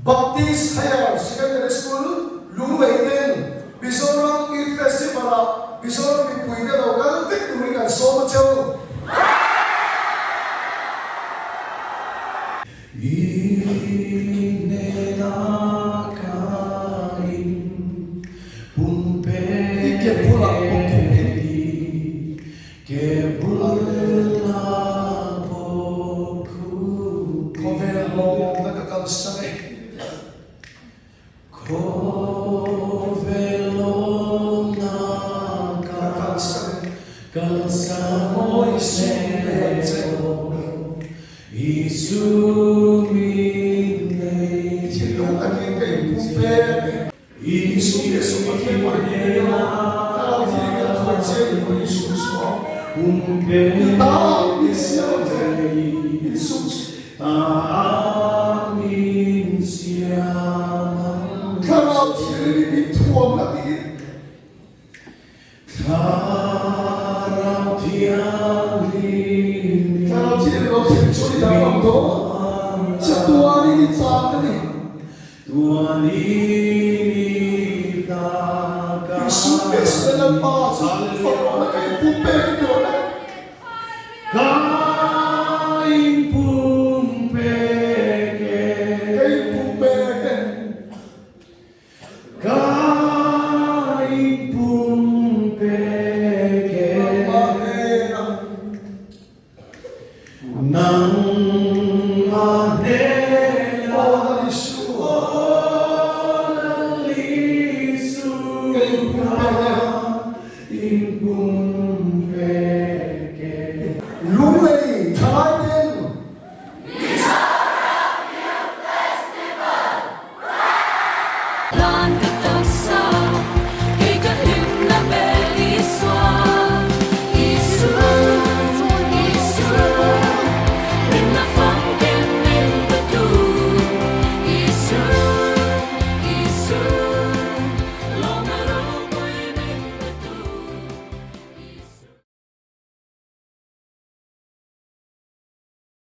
Baptist Higher Secondary School, Lunglei ten Mizoram Youth Festival-ah Mizoram mipuite lo kal vek turin kan sawm a cheu. I ke bulah bawk khum hi. Khawvel lawmna ka kalsan e. Ka kalsan e. Mawi sum nei ang che. I thinlung takin ka inpum pek e. Isu Jesu Pathian pawh hi ni a, Thlarau Thianghlim a khawi che ni pawh Isu Kristo i ta min siam ang che Isu Thlarau Thianghlim i min thuam la tiin. Thlarau Thianghlim lo thlen chu i danglam dawn chatuanin i chang a ni. Isu Krista Lalpa chu fak rawh ka inpum pek a ni rawh le. Ka inpum pek e. Ka inpum pek e. Ka inpum pek e. Nangmah hnenah Aw Lal Isu Ka inpum pek e. Inpum pek e. Lunglei thalai ten.